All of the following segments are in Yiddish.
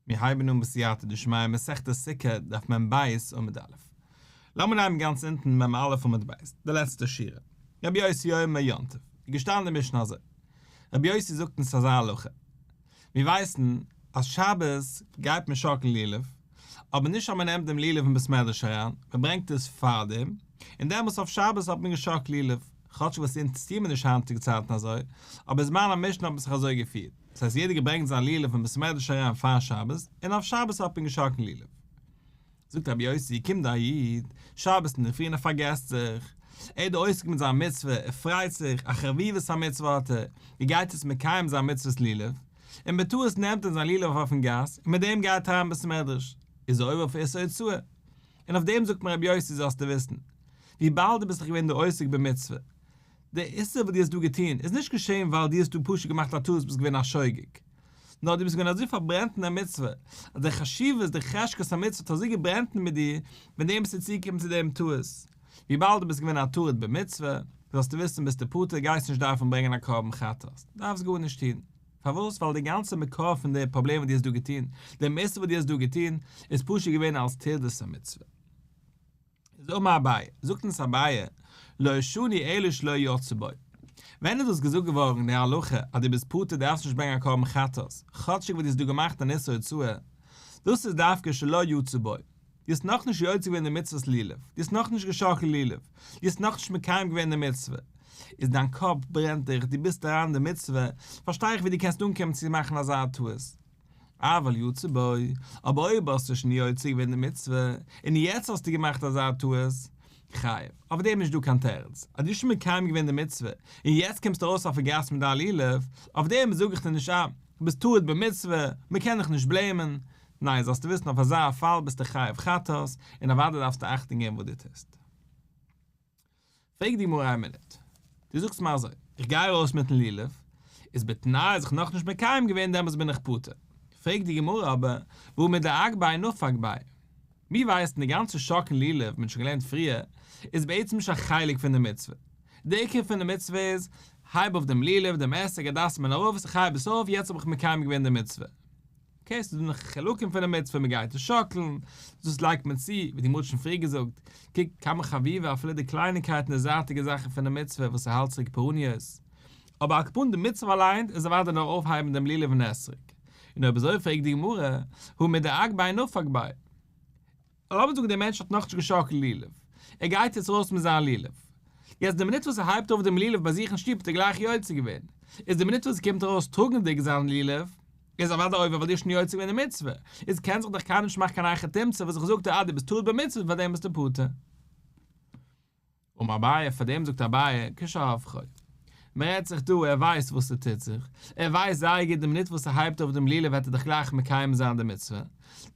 מיר הייבן אן בסייעתא דשמיא מסכת סוכה דף מ ב עמוד א'. לאמיר נעמען גאנץ אונטן מ א עמוד ב', די לעצטע שורה. רבי יוסי אומר יום טוב, איז געשטאנען אין משנה אזוי. רבי יוסי זאגט אונז אזא הלכה. מיר ווייסן אז שבת גייט מען שאקלן לולב, אבער נישט אז מען נעמט דעם לולב אין בית מדרש אריין, מען ברענגט עס פארדעם, און דעמאלס אויף שבת האט מען געשאקלט לולב, כאטש וואס אונז טוען מיר נישט היינטיגע צייטן אזוי, אבער זמן המשנה האט מען זיך אזוי געפירט. דאס הייסט יעדער געברענגט זיין לולב אין בית מדרש אריין פאר שבת, און אויף שבת האט מען געשאקלט לולב. זאגט רבי יוסי, קומט דא א איד, שבת אינדערפרי און ער פארגעסט זיך, ער איז דא עוסק מיט זיין מצוה, ער פרייט זיך, א חביבות המצוה האט ער, ער גייט יעצט מקיים זיין מצוות לולב, און בטעות נעמט ער זיין לולב אויפן גאס, און מיט דעם גייט ער אריין בית מדרש, איז ער עובר אויף איסור הוצאה. און אויף דעם זאגט מיר רבי יוסי זאלסטו וויסן, וויבאלד דו ביסט דאך געווען דא עוסק במצוה, די איסור וואס דו האסט דא געטון איז נישט געשען ווייל דו האסט דא פשוט געמאכט א טעות ביסט געווען א שוגג, נאר דו ביסט געווען אזוי פארברענט אין די מצוה, אז די חשיבות די חשקת המצוה האט אזוי געברענט מיט דיר, וועגן דעם ביסטו צוגעקומען צו דעם טעות. וויבאלד דו ביסט געווען א טרוד במצוה, זאלסטו וויסן ביסטו פטור גייסט נישט דארפן ברענגען א קרבן חטאת, דארפסט גארנישט טון. פארוואס? ווייל די גאנצע מקור פון די פראבלעם וואס דו האסט דא געטון, דעם איסור וואס דו האסט דא געטון, איז פשוט געווען אלס טרדת המצוה. איז אמר אביי, זאגט אונז אביי, לא שנו אלא שלא יצא בו. ווען איז דאס געזאגט געווארן די הלכה אז דו ביסט פטור דארפסט נישט ברענגען א קרבן חטאת, כאטשיג וואס דו האסט דא געמאכט אן איסור הוצאה, דאס איז דווקא שלא יצא בו. דו האסט נאכנישט יוצא געווען די מצוות לולב, דו האסט נאכנישט געשאקלט לולב, דו האסט נאכנישט מקיים געווען די מצוה, איז דיין קאפ ברענט דיך, דו ביסט אריין אין די מצוה, פארשטיי איך ווי דו קענסט אנקומען צו מאכן אזא טעות. אבל יצא בו, אבער אויב האסטו שוין יוצא געווען די מצוה, און יעצט האסטו געמאכט אזא טעות, חייב, אויף דעם נישט דא קיין תירוץ, אז דו האסט שוין מקיים געווען די מצוה, און יעצט קומסטו ארויס אויפן גאס מיט דיין לולב, אויף דעם זאג איך דיר נישט אה, ביסט טרוד במצוה, מען קען דיך נישט בלעימען, ניין זאלסטו וויסן אויף אזא פאל ביסטו חייב חטאת, און אוודאי דארפסטו אכטונג געבן וואס דו טוסט. פרעגט די גמרא איין מינוט, דו זאגסט מיר אזוי, איך גיי ארויס מיטן לולב, איז בתנאי אז איך נאכנישט מקיים געווען דעמאלטס בין איך פטור, פרעגט די גמרא אבער, והא מדאגבהיה נפק ביה? מיר ווייסן די גאנצע שאקלן לולב, מען האט שוין געלערנט פריער, איז בעצם נישט א חלק פון די מצוה, די עיקר פון די מצוה איז, הייב אויף דעם לולב, דעם אתרוג הדסים און ערבות, איך הייב עס אויף, יעצט האב איך מקיים געווען די מצוה. okay, ס'איז דא נאך חלקים פון די מצוה, מ'גייט עס שאקלן, דאס לייגט מען צו, ווי די גמרא האט שוין פריער געזאגט, קוק כמה חביבה אפילו די קלייניקייטן די זייטיגע זאכן פון די מצוה וואס ס'האלט צוריק פורעניות, אבער על כל פנים די מצוה אליין איז אוודאי נאר אויפהייבן דעם לולב און אתרוג, און אויב אזוי פרעגט די גמרא, הא מדאגבהיה נפק ביה. לאמיר זאגן דער מענטש האט נאכנישט געשאקלט לולב, ער גייט יעצט ארויס מיט זיין לולב, יעצט די מינוט וואס ער הייבט אויף דעם לולב ביי זיך אין שטוב האט ער גלייך יוצא געווען, איז די מינוט וואס ער קומט ארויס טראגנדיג זיין לולב, איז אוודאי עובר ווייל דו האסט שוין יוצא געווען די מצוה, איז קען זיך דאך קיינער נישט מאכן קיין היכי תמצא וואס איך זאג דיר אז דו ביסט טרוד במצוה פאר דעם ביסטו פטור. אמר אביי, פאר דעם זאגט אביי, כשהפכו. מען רעדט זיך דא, ער ווייסט וואס ס'טוט זיך, ער ווייסט זייער גוט די מינוט וואס ער הייבט אויף דעם לולב וועט ער דאך גלייך מקיים זיין די מצוה,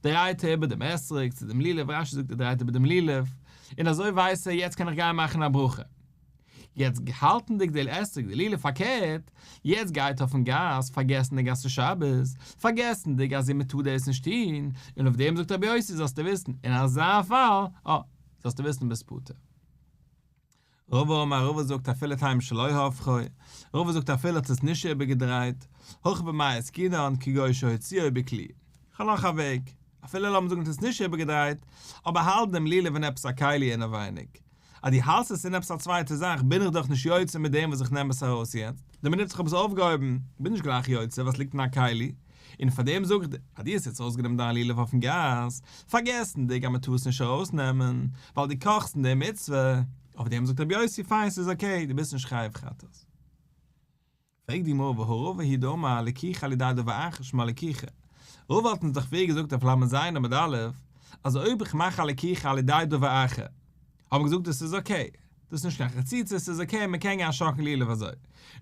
דרייט ער איבער דעם אתרוג צו דעם לולב, רש"י זאגט ער דרייט איבער דעם לולב, און אזוי ווייסט ער יעצט קען איך גיין מאכן א ברכה. יעצט האלטנדיג די אתרוג די לולב פארקערט, יעצט גייט אויפן גאס, פארגעסנדיג אז ס'איז שבת, פארגעסנדיג אז מען טאר דאס נישט טון, און אויף דעם זאגט רבי יוסי זאלסטו וויסן, אין אזא פאל, אה, זאלסטו וויסן ביסט פטור. רבא אמר רבא זאגט אפילו תימא שלא הפכו, רבא זאגט אפילו האט עס נישט איבערגעדרייט, הכא במאי עסקינן כגון שהוציאו בכלי. כ'האב נאך א וועג, אפילו לאמיר זאגן האט עס נישט איבערגעדרייט, אבער האלט דעם לולב אין עפעס א כלי אינעווייניג. אז דו האלסט עס אין עפעס א צווייטע זאך בין איך דאך נישט יוצא מיט דעם וואס איך נעם עס ארויס יעצט, די מינוט וואס איך האב עס אויפגעהויבן בין נישט גלייך יוצא ווייל עס ליגט אין א כלי, און פאר דעם זאג איך דיר אז דו האסט יעצט ארויסגענומען דיין לולב אויפן גאס, פארגעסנדיג אז מען טאר עס נישט ארויסנעמען, ווייל דו קאכסט אין די מצוה, אויף דעם זאגט רבי יוסי פיין ס'איז okay דו ביסט נישט חייב חטאת. פרעגט די גמרא והא רבא הוא דאמר לקיחה על ידי דבר אחר שמה לקיחה, רבא האט אונז דאך פריער געזאגט אויף ל"ז עמוד א' אז אויב איך מאך א לקיחה על ידי דבר אחר, האט מען געזאגט דאס איז okay, דאס איז נישט קיין חציצה ס'איז okay מען קען גיין שאקלן לולב אזוי, און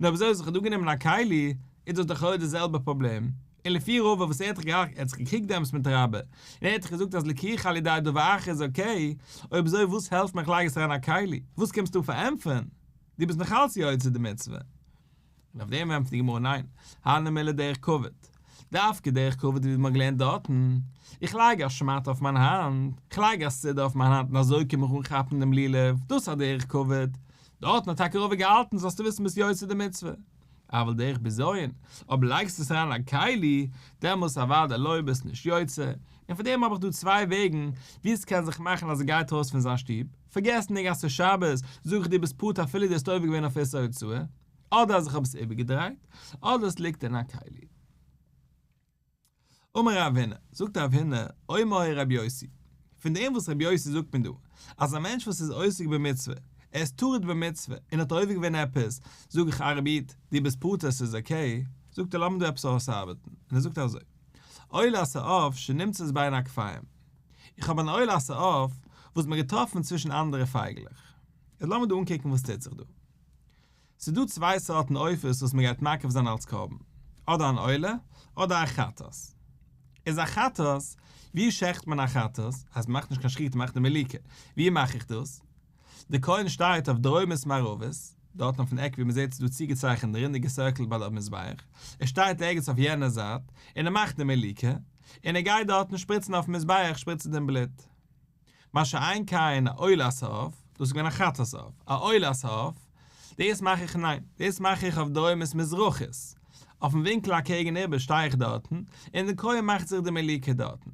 אויב אזוי אז איך האב דא גענומען א כלי איז דאס דאך אויך די זעלבע פראבלעם, און לפי רבא וואס ער האט דאך געהאט ער האט זיך געקריגט דעמאלטס מיט רבה און ער האט דאך געזאגט אז לקיחה על ידי דבר אחר איז okay, אויב אזוי וואס העלפט מיר איך לייג עס אריין א כלי, וואס קומסטו פארענטפערן? דו ביסט נאך אלץ יוצא די מצוה. און אויף דעם ענטפערט די גמרא ניין, הני מילי דרך כבוד, דווקא דרך כבוד ווי מ'האט געלערנט דארטן, איך לייג א שמאטע אויף מיין האנט, איך לייג א סודר אויף מיין האנט און אזוי קום איך אן כאפן דעם לולב, דאס איז א דרך כבוד, דארטן האט טאקע רבא געהאלטן זאלסטו וויסן ביסט יוצא די מצוה. אבל דרך בזיון, אויב לייגסט עס אריין אין א כלי, דעמאלס אוודאי לא ביסט נישט יוצא, און פאר דעם האב איך דא צוויי וועגן ווי עס קען זיך מאכן אז ער גייט ארויס פון זיין שטוב, פארגעסנדיג אז ס'איז שבת, זאג איך דו ביסט פטור אפילו דו האסט עובר געווען אויף איסור הוצאה, אדער אז איך האב עס איבערגעדרייט, אדער עס ליגט אין א כלי. אמר רב הונא, זאגט רב הונא, אומר היה רבי יוסי, פון דעם וואס רבי יוסי זאגט מיר דא, אז א מענטש וואס איז עוסק במצוה, ער איז טרוד במצוה, און האט עובר געווען עפעס, זאג איך א רבי איד, דו ביסט פטור עס איז okay, זאגט ער לאמיר דא עפעס אויסארבעטן, און ער זאגט אזוי, עולת העוף שנמצאת בין הגפיים, איך האב אן עולת העוף וואס מען האט געטראפן צווישן אנדערע פייגלעך, איז לאמיר דא אנקוקן וואס טוט זיך דא. ס'איז דא צוויי סארטן עופות וואס מ'גייט מקריב זיין אלס קרבן, אדער אן עולה, אדער א חטאת. איז א חטאת, ווי שעכט מען א חטאת? אז מ'מאכט נישט קיין שחיטה מ'מאכט די מליקה, ווי מאך איך דאס? די כהן שטייט אויף דרומית מערבית, דארטן אויפן עק ווי מ'זעט ס'איז דא צוגעצייכנט די רינדיגע circle ביי די מזבח, ער שטייט ערגעץ אויף יענע זייט, און ער מאכט די מליקה, און ער גייט דארטן שפריצן אויפן מזבח שפריצן דעם בלוט. מה שאין כן א עולת העוף, דאס איז געווען א חטאת עוף, א עולת העוף, דאס מאך איך ניין, דאס מאך איך אויף דרומית מזרחית, אויפן ווינקל אקעגן איבער שטיי איך דארטן, און די כהן מאכט זיך די מליקה דארטן.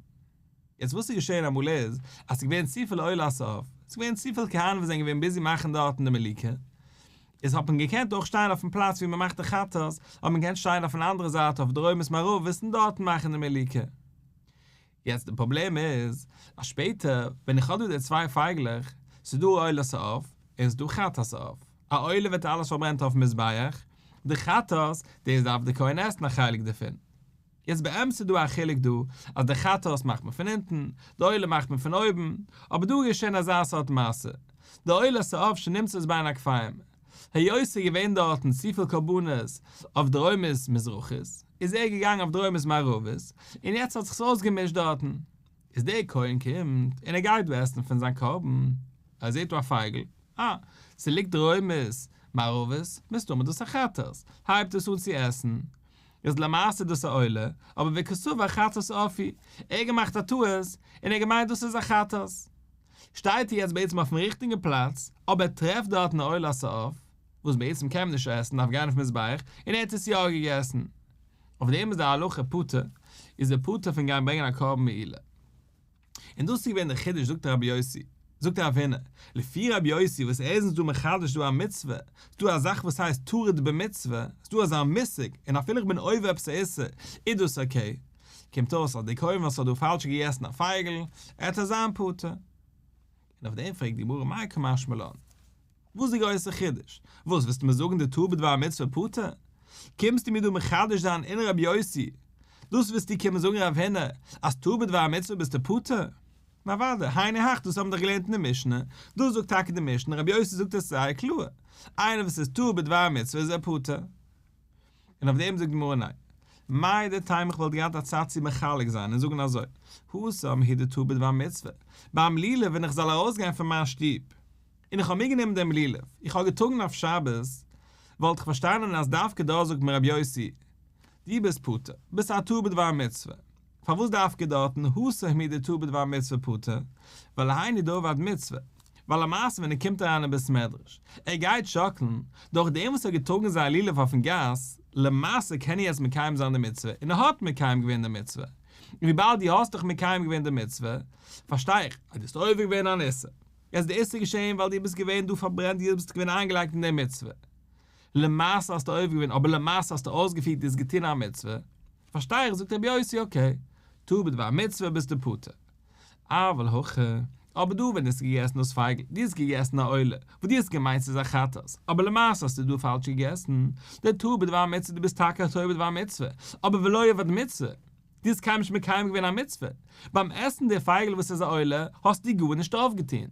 יעצט וואס איז געשען אמאל איז, אז ס'איז געווען צופיל עולת העוף, ס'איז געווען צופיל כהנים וואס זענען געווען busy מאכן דארטן די מליקה, איז האט מען געקענט אויך שטיין אויפן פלאץ ווי מ'מאכט די חטאת, האט מען געקענט שטיין אויפן אנדערע זייט אויף דרומית מערבית און דארטן מאכן די מליקה. יעצט די פראבלעם איז אז שפעטער ווען איך האב דא די צוויי פייגלעך, ס'איז דא עולת העוף און ס'איז דא חטאת העוף, א עולה ווערט אלעס פארברענט אויפן מזבח, די חטאת, דאס דארף די כהן עסן א חלק דערפון. יעצט באמת איז דא א חילוק דא אז די חטאת מאכט מען פון אונטן, די עולה מאכט מען פון אויבן, אבער דא איז געשען אזא סארט מעשה, די עולת העוף שנמצאת בין הגפיים, היות ס'איז געווען דארטן צופיל קרבנות אויף דרומית מזרחית, איז ער געגאנגען אויף דרומית מערבית, און יעצט האט זיך עס אויסגעמישט דארטן. איז דער כהן קומט, און ער גייט דא עסן פון זיין קרבן, ער זעט דא א פייגל, אה, ס'ליגט דרומית מערבית, מסתמא דאס א חטאת, הייבט עס אן צו עסן, איז למעשה דאס א עולה, אבער וקסבר חטאת עוף הוא, ער האט געמאכט א טעות, און ער האט געמיינט דאס איז א חטאת. שטייט ער יעצט בעצם אויפן ריכטיגן פלאץ, אבער ער טרעפט דארטן א עולת העוף, וואס בעצם קען מען נישט עסן, דארף גיין אויף מזבח, און ער האט עס יא געגעסן. אויף דעם איז די הלכה פטור, איז ער פטור פון גיין ברענגען א קרבן מעילה. און דאס איז געווען דער חידוש זאגט רבי יוסי, זאגט רב הונא, לפי רבי יוסי וואס ער איז אונז דא מחדש דא א מצוה, ס'דא א זאך וואס הייסט טרוד במצוה, ס'דא אזא מושג, און אפילו איך בין עובר עפעס א איסור, איז דאס okay. קומט אויס אז דער כהן וואס האט דא פאלש געגעסן א פייגל, ער האט אזא פטור. און אויף דעם פרעגט די גמרא מאי קא משמע לן? וואס איז די גרויסע חידוש? וואס ווילסטו מיר זאגן דטעה בדבר מצוה פטור? קומסטו מיר דא מחדש זיין אין רבי יוסי? דאס ווילסטו קומען זאגן רב הונא אז טעה בדבר מצוה ביסטו פטור? נו אוודאי, היינו הך דאס האבן מיר דאך געלערנט אין די משנה, דאס זאגט טאקע די משנה, רבי יוסי זאגט עס זייער קלאר, איינער וואס איז טעה בדבר מצוה איז ער פטור. און אויף דעם זאגט די גמרא ניין. מהו דתימא איך וואלט געהאט א צד צו מחלק זיין און זאגן אזוי, התם הוא דטעה בדבר מצוה, ביים לולב ווען איך זאל ארויסגיין פון מיין שטוב, און איך האב מיטגענומען דעם לולב, איך האב געטראגן אויף שבת, וואלט איך פארשטאנען אז דווקא דא זאגט מיר רבי יוסי, דו ביסט פטור, ביסט א טועה בדבר מצוה. פארוואס דווקא דארטן התם הוא דטעה בדבר מצוה פטור? ווייל היינו דעבד מצוה. ווייל למעשה ווען ער קומט אריין אין בית מדרש, ער גייט שאקלן, דורך דעם וואס ער האט געטראגן זיין לולב אויפן גאס, למעשה קען ער יעצט מקיים זיין די מצוה, און ער האט מקיים געווען די מצוה. און וויבאלד דו האסט דאך מקיים געווען די מצוה, פארשטיי איך אז דו האסט עובר געווען אן איסור. יעצט די איסור געשען ווייל דו ביסט געווען דא פארברענט דו ביסט געווען איינגעלייגט אין די מצוה. למעשה האסטו עובר געווען אבער למעשה האסטו אויסגעפירט דו האסט געטון א מצוה. פארשטיי איך זאגט רבי יוסי okay, טעה בדבר מצוה ביסטו פטור. אבל הכא, אבער דא ווען דו האסט געגעסן דאס פייגל, דו האסט געגעסן א עולה, וואס דו האסט געמיינט ס'איז א חטאת, אבער למעשה האסטו דא פאלש געגעסן, דטעה בדבר מצוה דו ביסט טאקע א טועה בדבר מצוה, אבער ולא עבד מצוה, דו האסט קיינמאל נישט מקיים געווען א מצוה, ביים עסן די פייגל וואס איז א עולה, האסטו גארנישט אויפגעטון,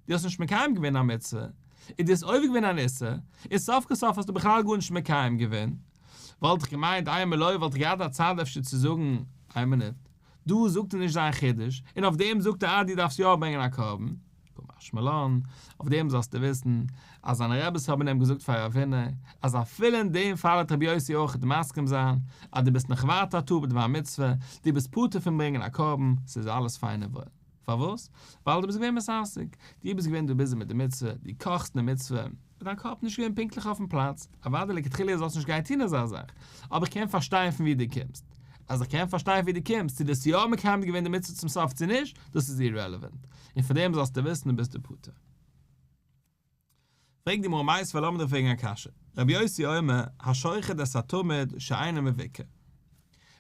דו האסט נישט מקיים געווען א מצוה, און דו האסט עובר געווען אן איסור, און סוף כל סוף האסטו בכלל גארנישט מקיים געווען. וואלט איך געמיינט אימא לא וואלט איך געהאט א צד אפשר צו זאגן, איין מינוט, דא זאגט ער נישט זיין חידוש, און אויף דעם זאגט ער אז דו דארפסט יא ברענגען א קרבן. קא משמע לן, אויף דעם זאלסטו וויסן, אז זיינע רעבעס האבן אים געזאגט פאר רב הונא, אז אפילו אין דעם פאל וועט רבי יוסי אויך מסכים זיין, אז דו ביסט נאך ווייטער א טועה בדבר מצוה, דו ביסט פטור פון ברענגען א קרבן, ס'איז אלעס פיין און וואויל. פארוואס? ווייל דו ביסט געווען מתעסק, דו ביסט געווען דא busy מיט די מצוה, דו קאכסט אין די מצוה. דיין קאפ נישט געווען פונקטליך אויפן פלאץ, אוודאי לכתחילה זאלסט נישט גיין טון אזא זאך, אבער איך קען פארשטיין פון וואו דו קומסט. אז איך קען פארשטיין פון וואו דו קומסט, צו דו האסט יא מקיים געווען די מצוה צום סוף צו נישט, דאס איז irrelevant. און פאר דעם זאלסטו וויסן דו ביסט פטור. פרעגט די גמרא מיתיבי לאמיר דיר פרעגן א קשיא, רבי יוסי אומר, השוחט את התמיד שאינו מבוקר.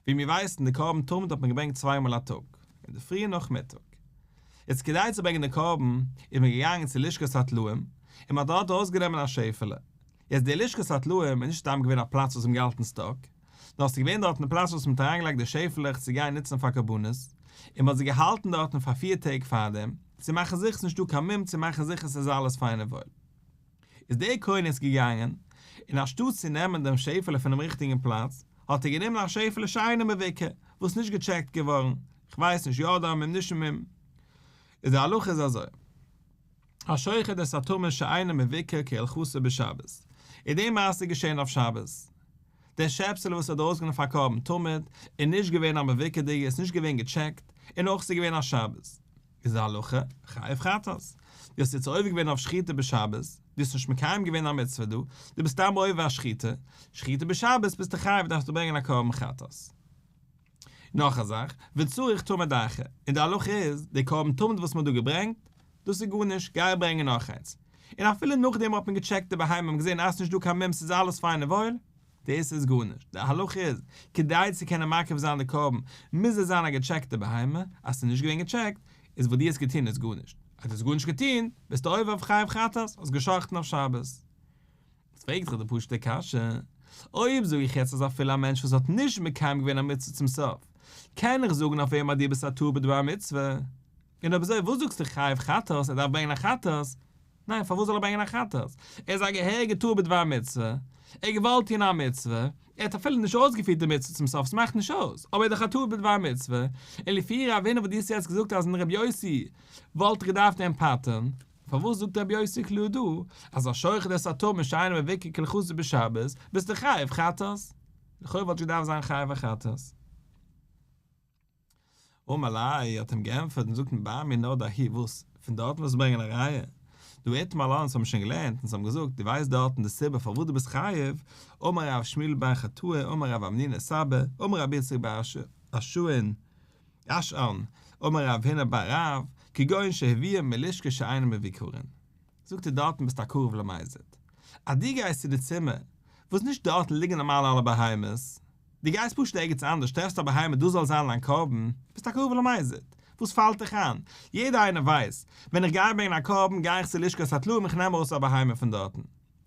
ווי מיר ווייסן, די קרבן תמיד האט מען געברענגט צוויי מאל א טאג, אינדערפרי און נאכמיטאג. יעצט כדי צו ברענגען די קרבן, איז מען געגאנגען צו לשכת הטלאים, און מען האט דארט ארויסגענומען א שעפעלע. יעצט די לשכת הטלאים איז נישט סתם געווען א פלאץ וואס מ'האט געהאלטן סטאק, נאר ס'איז געווען דארטן א פלאץ וואס מ'האט אריינגעלייגט די שעפעלעך צו גיין נוצן פאר קרבנות, און מ'האט זיי געהאלטן דארטן פאר פיר טעג פארדעם, צו מאכן זיכער ס'איז נישטא קיין מום, צו מאכן זיכער ס'איז אלעס פיין און וואויל. איז דער כהן יעצט געגאנגען, און אנשטאט צו נעמען דעם שעפעלע פונעם ריכטיגן פלאץ, האט ער גענומען א שעפעלע שאינו מבוקר, וואס איז נישט געטשעקט געווארן, כ'ווייס נישט, יא דא א מום נישט א מום. איז די הלכה איז אזוי, השוחט את התמיד שאינו מבוקר כהלכתו בשבת, איז די מעשה געשען אויף שבת, דער שעפסעלע וואס האט ארויסגענומען פאר קרבן תמיד, איז נישט געווען א מבוקר'דיגע, איז נישט געווען געטשעקט, און אויך ס'איז געווען א שבת. איז די הלכה, חייב חטאת. דו האסט יעצט עובר געווען אויף שחיטה בשבת, דו האסט נישט מקיים געווען א מצוה דא, דו ביסט סתם עובר א שחיטה, שחיטה בשבת ביסטו חייב דארפסטו ברענגען א קרבן חטאת. נאך א זאך, וצריך תמיד אחר, און די הלכה איז, די קרבן תמיד וואס מען האט דא געברענגט, דאס איז גארנישט, גיי ברענגען נאך איינס. און אפילו נאכדעם האט מען געטשעקט די בהמה און געזען אז ס'נישט דא קיין מום ס'איז אלעס פיין און וואויל, דאס איז גארנישט, די הלכה איז, כדי צו קענען מקריב זיין די קרבן מוז עס זיין א געטשעקטע בהמה, אז ס'איז נישט געווען געטשעקט, איז וואס דו האסט געטון איז גארנישט, אז דו האסט גארנישט געטון, ביסטו עובר אויף חייב חטאת, האסט גע'שחט'ן אויף שבת. איז פרעגט זיך די פשוט'ע קשיא, אויב זאג איך יעצט אז אפילו א מענטש וואס האט נישט מקיים געווען א מצוה צום סוף, קען איך זאגן אויף אים אז דו ביסט א טועה בדבר מצוה? און אויב אזוי וואס זאגסטו חייב חטאת, ער דארף ברענגען א חטאת? ניין, פארוואס זאל ער ברענגען א חטאת? ער איז א געהעריגע טועה בדבר מצוה, ער האט געוואלט טון א מצוה, ער האט אפילו נישט אויסגעפירט די מצוה צום סוף, ס'מאכט נישט אויס, אבער ער איז דאך א טועה בדבר מצוה, און לפי רב הונא וואס דו האסט יעצט געזאגט אז אין רבי יוסי וואלט איך געדארפט אים פטר'ן, פארוואס זאגט רבי יוסי קלאר דא אז השוחט את התמיד שאינו מבוקר כהלכתו בשבת, ביסטו חייב חטאת? לכאו' וואלט געדארפט זיין חייב א חטאת. אמר ליה האט אים געענטפערט און זאגט בר מינה דההיא וואס? פון דארטן וועסטו ברענגען א ראיה? דהא איתמר עלה אונז האבן שוין געלערנט אונז האבן געזאגט דו ווייסט דארטן די סיבה פארוואס דו ביסט חייב, אמר רב שמואל בר חטאי אמר רב המנונא סבא אמר רבי יצחק בר אשאן אשאן אמר רב הונא בר רב כגון שהביאום מלשכה שאינן מבוקרין זאגט ער דארטן ביסטו א קרוב למזיד אז דו גייסט צו די צימער וואס נישט דארטן ליגן נארמאל אלע בהמות דו גייסט פשוט ערגעץ אנדערש, טרעפסט א בהמה דאס זאל זיין דיין קרבן, ביסט א קרוב למזיד, וואס פאלט דיך איין? יעדער איינער ווייסט, ווען איך גיי ברענגען א קרבן גיי איך צו לשכת הטלאים איך נעם ארויס א בהמה פון דארטן.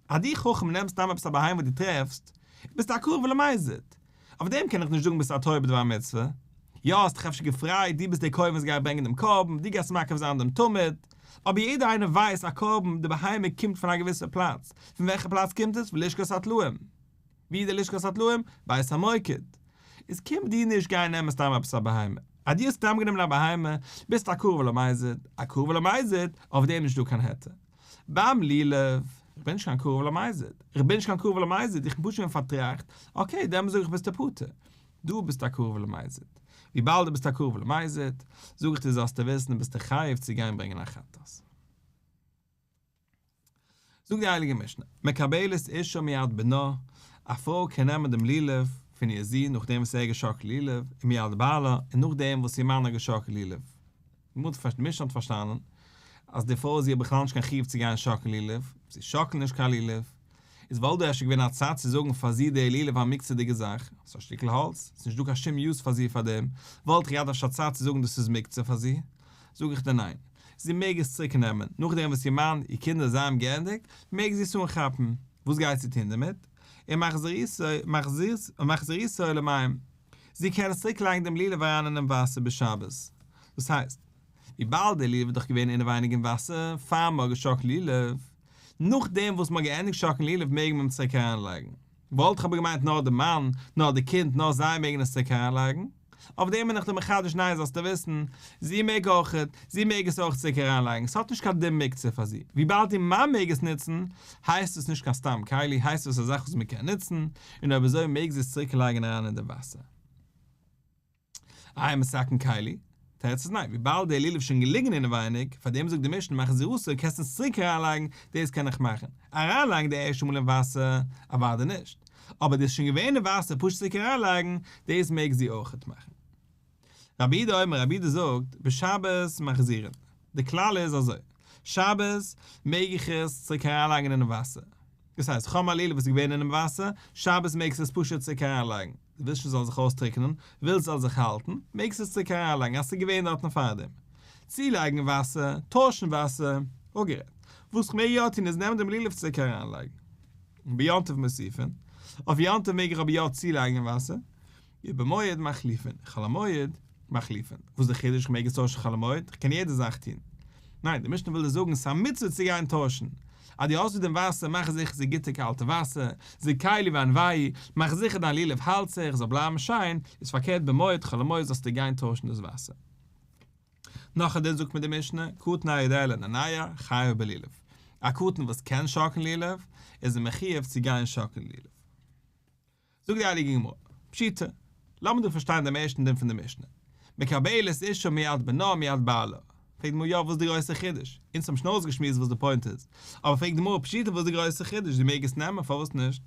אז דו חכם נעמסט סתם עפעס א בהמה וואס דו טרעפסט, ביסטו א קרוב למזיד. אויף דעם קען איך נישט זאגן ביסט א טועה בדבר מצוה. יא האסט דיך אפשר געפרייט, דו ביסט דער כהן וואס גייט ברענגען דעם קרבן, דו גייסט מקריב זיין דעם תמיד, אבער יעדער איינער ווייסט א קרבן, די בהמה קומט פון א געוויסע פלאץ, פון וועלכע פלאץ קומט עס? פון לשכת הטלאים. ווי איז די לשכת הטלאים? בית המוקד. איז קום דו נישט גיין נעמען סתם עפעס א בהמה. אז דו האסט סתם גענומען א בהמה, ביסטו א קרוב למזיד, א קרוב למזיד, אויף דעם נישט דא קיין היתר. ביים לולב, איך בין נישט קיין קרוב למזיד, איך בין נישט קיין קרוב למזיד, איך בין פשוט געווען פארטראכט, okay, דעמאלס זאג איך ביסטו פטור. דו ביסט א קרוב למזיד. וויבאלד דו ביסט א קרוב למזיד, זאג איך דיר זאלסטו וויסן ביסטו חייב צו גיין ברענגען א חטאת. זאגט די הייליגע משנה, מקבלת אישה מיד בנה, א פרוי קען נעמען דעם לולב פון איר זון נאכדעם וואס ער האט געשאקלט לולב, ומיד בעלה, און נאכדעם וואס איר מאן האט געשאקלט לולב. די משנה האט פארשטאנען אז די פרוי זי האט בכלל נישט קיין חיוב צו גיין שאקלן לולב, זי שאקלט נישט קיין לולב, איז וואלט דא אפשר געווען א צד צו זאגן פאר זי דער לולב א מוקצה'דיגע זאך, ס'איז א שטיקל האלץ, ס'איז נישט דא קיין שום use פאר זי פאר דעם, וואלט איך געהאט אפשר א צד צו זאגן דאס איז מוקצה פאר זי? זאג איך דיר ניין. זי מעג עס צוריק נעמען, נאכדעם וואס איר מאן, איר קינדער זיי האבן געענדיגט, מעג זי עס אנכאפן. וואס גייט זי טון דערמיט? ומחזירתו למים. זי קען עס צוריק לייגן דעם לולב אריין אינעם וואסער בשבת. דאס הייסט, וויבאלד דער לולב איז דאך געווען אינעווייניג אין וואסער פאר מ'האט געשאקלט לולב, נאכדעם וואס מ'האט געענדיגט שאקלן לולב מעג מען אים צוריק אריינלייגן. וואלט איך אבער געמיינט נאר די מאן, נאר די קינד, נאר זיי מעגן עס צוריק אריינלייגן. אויף דעם בין איך דיר מחדש ניין זאלסטו וויסן, זי מעג אויכעט, זי מעג עס אויך צוריק אריינלייגן, ס'האט נישט קיין דין מוקצה פאר זי, וויבאלד איר מאן מעג עס נוצן, הייסט עס נישט קיין סתם כלי, הייסט עס א זאך וואס מ'קען נוצן, און אויב אזוי מעג זי עס צוריק לייגן אריין אין די וואסער. איי מתקן כלי? תירוץ איז ניין, וויבאלד דער לולב איז שוין געליגן אינעווייניג, פאר דעם זאגט די משנה מחזירתו קענסט עס צוריק אריינלייגן, דאס קען איך מאכן. אריינלייגן די ערשטע מאל אין וואסער, אוודאי נישט. אבער דאס איז שוין געווען אין וואסער פשוט צוריק אריינלייגן, דאס מעג זי אויכעט מאכן. רבי יהודה אומר, רבי יהודה זאגט, בשבת מחזירין. די כלל איז אזוי, שבת מעג איך עס צוריק אריינלייגן אינעם וואסער. דאס הייסט, כ'האב א לולב וואס איז געווען אינעם וואסער, שבת מעגסטו עס פשוט צוריק אריינלייגן. דו ווילסט נישט ס'זאל זיך אויסטריקענען, ווילסט ס'זאל זיך האלטן, מעגסט עס צוריק אריינלייגן אז ס'איז געווען דארטן פארדעם. צולייגן וואסער, טוישן וואסער, אפגערעדט. וואס כ'מעג יא טון איז נעמען דעם לולב צוריק אריינלייגן. ביום טוב מוסיפין, אויף יום טוב מעג איך אבער יא צולייגן וואסער. ובמועד מחליפין, חול המועד, מחליפין. וואס איז די חידוש כ'מעג עס טוישן חול המועד? כ'קען יעדע זאך טון. ניין, די משנה וויל דיר זאגן ס'איז א מצוה צו גיין טוישן. אז דו האסט דא דעם וואסער מאך זיכער ס'איז גוטע קאלטע וואסער, זכהו וענווהו, מאך זיכער דיין לולב האלט זיך, זאל בלייבן שיין, איז פארקערט במועד חול המועד זאלסטו גיין טוישן דאס וואסער. נאך א דין זאגט מיר די משנה, קטן היודע לנענע, חייב בלולב. א קטן וואס קען שאקלן לולב, איז ער מחיוב צו גיין שאקלן לולב. זאגט די הייליגע גמרא, פשיטא, לאמיר דא פארשטיין דעם ערשטן דין פון די משנה, מקבלת אשה מיד בנה מיד בעלה, פרעגט די גמרא יא וואס איז די גרויסע חידוש, אונז האבן שוין אויסגעשמועסט וואס די פוינט איז, אבער פרעגט די גמרא פשיטא וואס איז די גרויסע חידוש, זי מעג עס נעמען פארוואס נישט?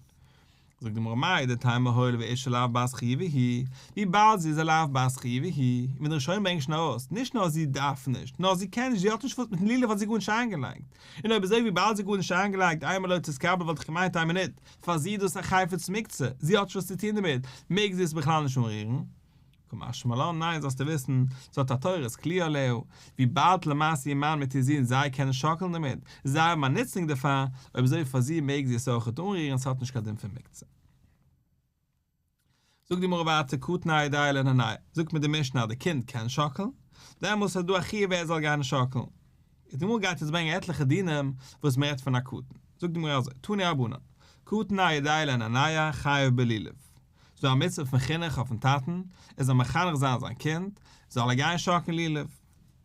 זאגט די גמרא מהו דתימא הואיל ואשה לאו בת חיובא היא, וויבאלד זי איז א לאו בת חיובא היא, און ווי די ראשונים ברענגען שוין ארויס, נישט נאר זי דארף נישט, נאר זי קען נישט, זי האט נישט וואס, מיטן לולב האט זי גארנישט איינגעלייגט, און אויב אזוי וויבאלד זי האט גארנישט איינגעלייגט אימא לא תתקבל וואלט איך געמיינט איין מינוט, פאר זי איז דאס א חפץ מוקצה, זי האט נישט וואס צו טון דערמיט, מעג זי עס בכלל נישט אנרירן? קא משמע לן, ניין זאלסטו וויסן, זי האט א תורת כלי עליה, וויבאלד למעשה איר מאן מיט איר זון זיי קענען שאקלן דערמיט, זיי האבן א נוצונג דערפאר, אויב אזוי פאר זי מעג זי עס אויכעט אנרירן, ס'האט נישט קיין דין פון מוקצה. זאגט די גמרא ווייטער קטן היודע לנענע, זאגט מיר די משנה אז די קינד קען שאקלן, דעמאלס איז דא א חיוב ער זאל גיין שאקלן. איז די גמרא גייט יעצט ברענגען עטליכע דינים וואס מען רעדט פון א קטן. זאגט די גמרא אזוי, תנו רבנן, קטן היודע לנענע חייב בלולב. ס'איז דא א מצוה פון חינוך אויפן טאטן, ער זאל מחנך זיין זיין קינד, זאל ער גיין שאקלן לולב.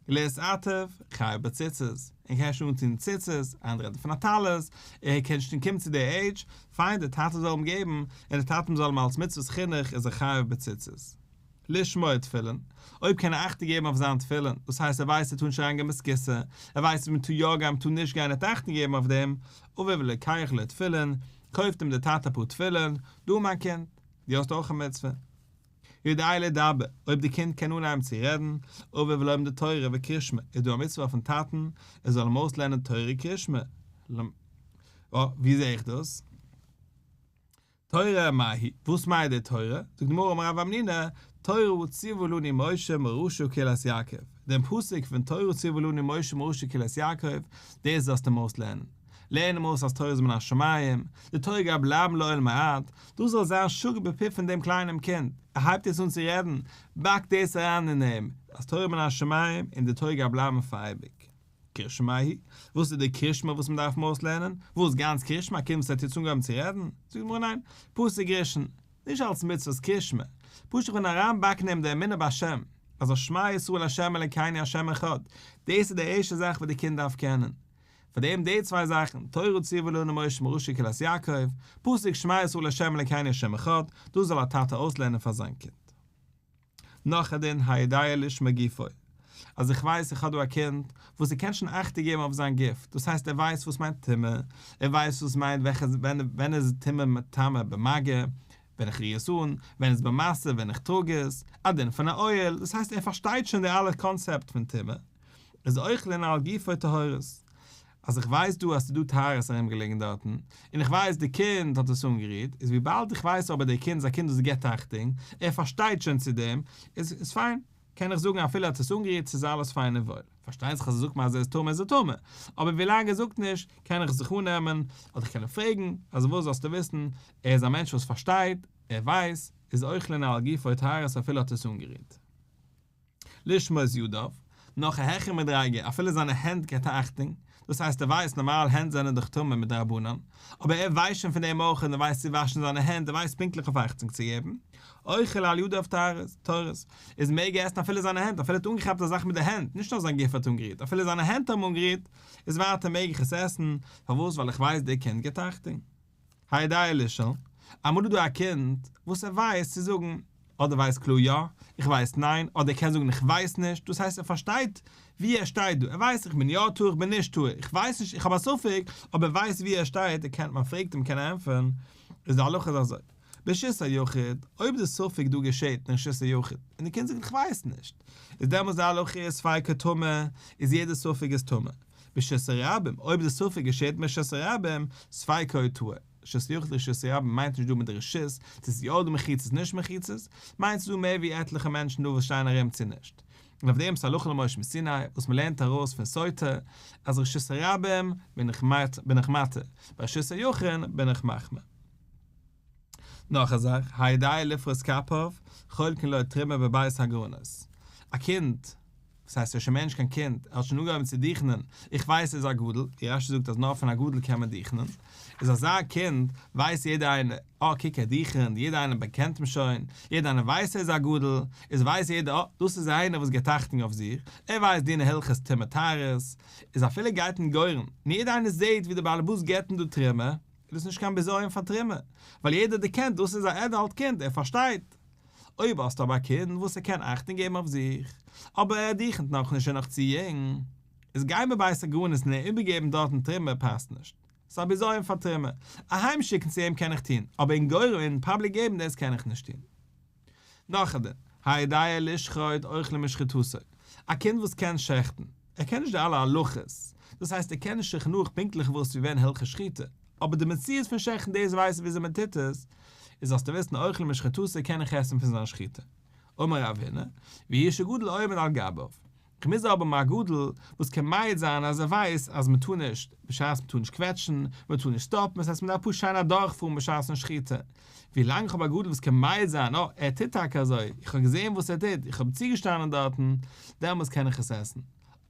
להתעטף, חייב בציצית, ער קען שוין אנטון ציצית, אנדערע רעדן פון א טלית, ער קען שוין קומען צו די עידזש, פיין די טאטע זאל אים געבן, און די טאטע זאל אים אלס מצוות חינוך איז ער חייב בציצית. לשמור תפילין, אויב קען ער אכטונג געבן אויף זיין תפילין, דאס הייסט ער ווייסט ער טאר נישט אריינגיין בית הכסא, ער ווייסט ווי מען טאר יא גיין מען טאר נישט גיין ער האט אכטונג געבן אויף דעם, אביו לוקח לו תפילין, קויפט אים די טאטע אפאר תפילין, דא מיין קינד, דו האסט אויך א מצוה. יודע לדבר, אויב די קינד קען אנהייבן צו רעדן, אביו לומדו תורה וקריאת שמע, איז דא א מצוה אויפן טאטן ער זאל אים אויסלערנען תורה וקריאת שמע. ווי זע איך דאס? תורה מאי היא, וואס מיינט די תורה? זאגט די גמרא אמר רב המנונא, תורה ציוה לנו משה מורשה קהלת יעקב, דעם פסוק פון תורה ציוה לנו משה מורשה קהלת יעקב, דאס זאלסטו אים אויסלערנען. לערן אים אויס אז תורה איז מן השמים, די תורה גייט בלייבן לעולמי עד, דאס זאל זיין שגור בפיו פון דעם קליינעם קינד, ער הייבט יעצט אן צו רעדן, באק דאס אריין אין אים, אז תורה מן השמים און די תורה גייט בלייבן פאר אייביג. קריאת שמע מאי היא, וואס איז די קריאת שמע וואס מען דארף אים אויסלערנען? וואס, גאנץ קריאת שמע, א קינד וואס האט יעצט אנגעהויבן צו רעדן? זאגט די גמרא ניין, פסוק ראשון, נישט אלס מצוות קריאת שמע, פשוט כ'וויל אריינבאקן אים די אמונה בהשם, אז שמע ישראל ה' אלקינו ה' אחד, דאס איז די ערשטע זאך וואס די קינד דארף קענען. פאר דעם די צוויי זאכן, תורה ציוה לנו משה מורשה קהלת יעקב, פסוק שמע ישראל ה' אלקינו ה' אחד, דאס זאל א טאטע אויסלערנען פאר זיין קינד. נאך א דין היודע לשמור גופו, אז איך ווייס איך האב דא א קינד וואס ער קען שוין אכטונג געבן אויף זיין גוף, דאס הייסט ער ווייסט וואס מיינט טומאה, ער ווייסט וואס מיינט וועלכע ווען איז טומאה מטמא במגע, ווען איך ריר עס אן, ווען איז במשא ווען איך טראג עס, א דין פון א אוהל, דאס הייסט ער פארשטייט שוין די אלע קאנצעפט פון טומאה. איז אוחלין על גופו טהורות. אז איך ווייס דא אז ס'איז דא טהרות ארום געלעגן דארטן, און איך ווייס די קינד האט עס אנגערירט, איז וויבאלד איך ווייס אבער די קינד איז א קינד וואס גיבט אכטונג, ער פארשטייט שוין צו דעם, איז איז פיין, קען איך זאגן אפילו ער האט עס אנגערירט ס'איז אלעס פיין און וואויל. פארשטייט זיך אז ער זאגט מיר אז ער איז טמא איז ער טמא, אבער ווילאנג ער זאגט נישט, קען איך זיך אננעמען, אדער איך קען אים פרעגן, אז וואס זאלסטו וויסן, ער איז א מענטש וואס פארשטייט, ער ווייס, איז אוחלין על גופו טהרות אפילו האט עס אנגערירט. לשמור את ידיו, נאך א העכערע מדריגה, אפילו זיינע הענט געבט ער אכטונג, דאס הייסט ער ווייסט נארמאל הענט זענען דאך טמא מדרבנן, אבער ער ווייסט שוין פון דעם אויך און ער ווייסט צו וואשן זיינע הענט, ער ווייסט פונקטליך אויף אכטונג צו געבן, אוכל על ידיו טהורות, איז מעג ער עסן אפילו זיינע הענט, אפילו ער האט אנגעכאפט א זאך מיט די הענט, נישט נאר זיין גוף האט אנגערירט, אפילו זיינע הענט האבן אנגערירט, איז ווייטער מעג איך עס עסן, פארוואס ווייל איך ווייס דער קינד גיבט אכטונג. היודע לשאול, אמאל איז דא א קינד וואס ער ווייסט צו זאגן, אדער ווייסט קלאר יא, איך ווייס ניין, אדער ער קען זאגן איך ווייס נישט, דאס הייסט ער פארשטייט ווי ער שטייט דא, ער ווייסט איך בין יא טהור איך בין נישט טהור, איך ווייס נישט איך האב א ספק, אבער ער ווייסט ווי ער שטייט, ער קען, מען פרעגט אים קען ער ענטפערן, איז די הלכה איז אזוי, ברשות היחיד, אויב די ספק דא געשעט אין רשות היחיד, און די קינד זאגט איך ווייס נישט, איז דעמאלס די הלכה איז ספיקו טמא, איז יעדע ספק איז טמא, ברשות הרבים, אויב די ספק געשעט אין רשות הרבים, ספיקו טהור. רשות יחיד רשות רבים מיינט נישט דא מיט די רשות, צו ס'איז יא דא מחיצות נישט מחיצות, מיינט ס'איז דא מער ווי עטליכע מענטשן דא וואס שטייען ארום צו נישט. און אויף דעם איז הלכה למשה מסיני וואס מ'לערנט ארויס פון סוטה אז רשות הרבים בין איך בין איך מתיר, ביי רשות היחיד בין איך מחמיר. נאך א זאך, היודע לפרוס כפיו, חולקין לו תרומה בבית הגרנות. א קינד. וואס הייסט ער איז שוין מער נישט קיין קינד, ער האט שוין אנגעהויבן צו דוכנ'ען, איך ווייס ער איז א גדול, ווי רש"י זאגט אז נאר פון א גדול קען מען דוכנ'ען, איז אזא קינד ווייסט יעדער איינער, אה קוק ער דוכנ'ט, יעדער איינער באקענט אים שוין, יעדער איינער ווייסט ער איז א גדול, איז ווייסט יעדער אה דאס איז איינער וואס גיבט אכטונג אויף זיך, ער ווייסט דיני הלכות טומאה טהרות, איז אפילו גייט אין גורן, און יעדער איינער זעהט ווי דער בעלעבאס גיבט אים דא תרומה, איז דאס נישט קיין בזיון פאר תרומה, ווייל יעדער דערקענט דאס איז א עדאלט קינד, ער פארשטייט. אויב האסטו אבער א קינד וואס ער קען אכטונג געבן אויף זיך, אבער ער דוכנ'ט נאכנישט און נאך צו יונג, איז גיין בבית הגרנות און אים איבערגעבן דארטן תרומה פאסט נישט. ס'איז א בזיון פאר תרומה. אהיימשיקן צו אים קען איך טון, אבער אין גורן אין פאבליק געבן דאס קען איך נישט טון. נאך א דין, היודע לשחוט אוכלין משחיטתו, א קינד וואס קען שעכטן, ער קען נישט די אלע הלכות, דאס הייסט ער קען נישט שולחן ערוך פונקטליך וואס ווי ווען הלכות שחיטה, אבער די מציאות פון שעכטן דאס ווייסט ער וויאזוי מען טוט עס, איז זאלסטו וויסן אוכלין משחיטתו קען איך עסן פון זיין שחיטה. אמר רב הונא, והוא שגדול עומד על גביו. כ'מוז האבן א גדול וואס קען מעיד זיין אז ער ווייסט אז מען טאר נישט בשעת מען טאר נישט קוועטשן, מען טאר נישט סטאפן, עס הייסט מען דארף פשוט שיין אדורכפארן בשעת'ן שחיטה. ווי לאנג איך האב א גדול וואס קען מעיד זיין אה ער טוט טאקע אזוי, איך האב געזען וואס ער טוט, איך האב צוגעשטאנען דארטן, דעמאלס קען איך עס עסן.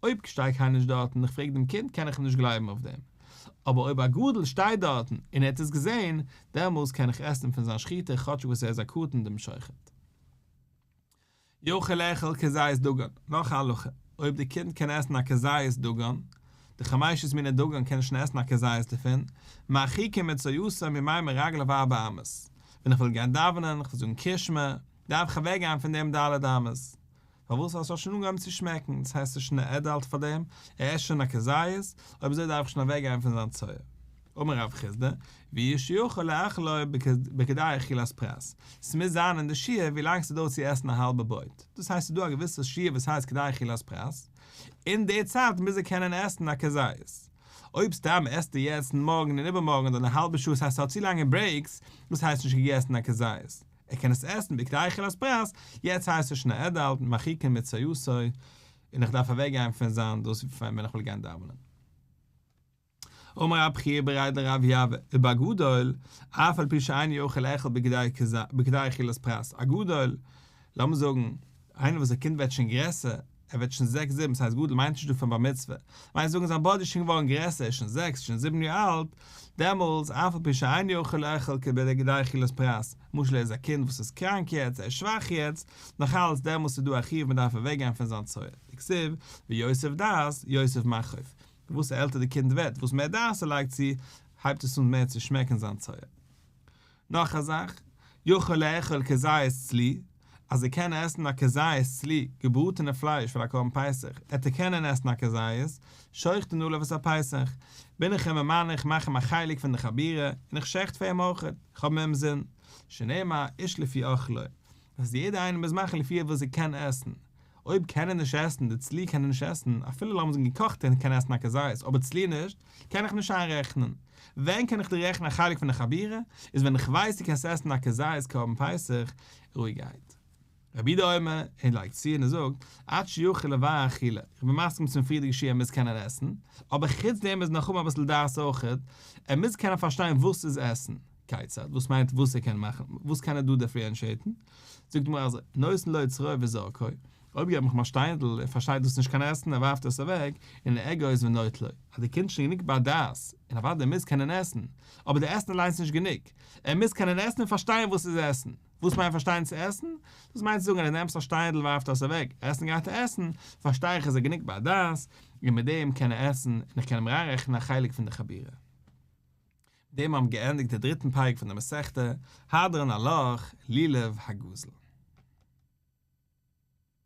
אויב שטייט קיינער נישט דארטן און איך פרעג דעם קינד קען איך אים נישט גלייבן אויף דעם. אבער אויב א גדול שטייט דארטן און ער האט עס געזען, דעמאלס קען איך עסן פון זיין שחיטה כאטשיג וואס ער איז א קטן דעם שוחט. יכול לאכול כזית דגן, נאך א הלכה, אויב די קינד קען עסן א כזית דגן, די חמשת מיני דגן קען שוין עסן א כזית דערפון, מרחיקין מצואתו ממים רגליו ארבע אמות, ווען איך וויל גיין דאווענען, איך וויל זאגן קריאת שמע, דארף איך אוועק גיין פון דעם ד' אמות, פארוואס ווייל ס'האט שוין אנגעהויבן צו שמעקן, דאס הייסט ס'איז שוין א עדאלט פאר דעם, ער עסט שוין א כזית, אויב אזוי דארף איך שוין אוועק גיין פון זיין צואה. אמר רב חסדא, והוא שיכול לאכלו בכדי אכילת פרס, ס'מוז זיין אין די שיעור ווי לאנג ס'דויערט צו עסן א האלבע ברויט, דאס הייסט ס'איז דא א געוויסע שיעור וואס הייסט כדי אכילת פרס, אין די צייט מוז ער קענען עסן א כזית. אויב סתם עסט ער יעצט און מארגן און איבערמארגן אדער אין א האלבע שעה ס'הייסט ס'האט צו לאנגע ברעיקס, דאס הייסט נישט געגעסן א כזית. ער קען עס עסן בכדי אכילת פרס, יעצט הייסט עס שוין א עדאלט מרחיקין מצואתו, און איך דארף אוועקגיין פון זיין דאס ווען איך וויל גיין דאווענען. אמר רב חייא בריה דרב יהבה, ובגדול, אף על פי שאינו יכול לאכול בכדי אכילת פרס, א גדול, לאמיר זאגן, איינער וואס א קינד ווערט שוין גרעסער, ער ווערט שוין זעקס זיבן, ס'הייסט גדול מיינט נישט דא פון בר מצוה, מיינט זאגן זיין באדי איז שוין געווארן גרעסער, ער איז שוין זעקס, שוין זיבן יאר אלט, דעמאלס אף על פי שאינו יכול לאכול בכדי אכילת פרס, למשל ער איז א קינד וואס איז קראנק יעצט, ער איז שוואך יעצט, נאכאלץ דעמאלס איז דא א חיוב מען דארף אוועקגיין פון זיין צואה, דכתיב, ויוסיף דעת, יוסיף מכאוב. וואס עלטער די קינד ווערט, וואס מער דעת ער לייגט צו, הייבט עס אן מער צו שמעקן זיין צואה. נאך א זאך, יכול לאכול כזית צלי, אז ער קען עסן א כזית צלי, געבראטענע פלייש פון א קרבן פסח, עט ער קענען עסן א כזית, שוחטין עליו את הפסח, בין איך אים ממנה, איך מאך אים א חלק פון די חבורה, און איך שעכט פאר אים אויכעט, איך האב אים אינזין, שנאמר איש לפי אכלו, אז יעדער איינער מוז מאכן לפי וואס ער קען עסן, אויב קען ער נישט עסן, די צלי קען ער נישט עסן, אפילו לאמיר זאגן געקאכטע קען ער עסן א כזית, אבער צלי נישט, קען איך נישט איינרעכענען. ווען קען איך דיר רעכענען א חלק פון די חבורה, איז ווען איך ווייס דו קענסט עסן א כזית קרבן פסח, רואיגערהייט. רבי יהודה אומר, ער לייגט צו און ער זאגט, עד שיוכל לבאר אכילה, איך בין מסכים צום פריערדיגע שיעור ער מוז קענען עסן, אבער חוץ דעם מוז נאך האבן אביסל דעת אויכעט, ער מוז קענען פארשטיין וואס איז עסן. כיצד? וואס מיינט וואס ער קען מאכן? וואס קען ער דא דיפריענשיעטן? זאגט די גמרא אזוי, נותן לו צרור וזורקו, אויב געב איך אים א שטיינדל, ער פארשטייט דאס נישט קיין עסן, ער ווארפט עס אוועק, הנה אגוז ונוטלו, אז די קינד איז שוין גענוג בר דעת, און אוודאי ער מוז קענען עסן, אבער די עסן אליינס איז נישט גענוג, ער מוז קענען עסן און פארשטיין וואס איז עסן. וואס מיינט פארשטיין צו עסן? דאס מיינט צו זאגן אז דו נעמסט א שטיינדל ווארפט עס אוועק, עסן גייט ער עסן, פארשטיי איך איז ער גענוג בר דעת, און מיט דעם קען ער עסן, און איך קען אים אריינרעכענען א חלק פון די חבורה. מיט דעם האבן געענדיגט די דריטן פרק פון די מסכתא, הדרן עלך, לולב הגזול.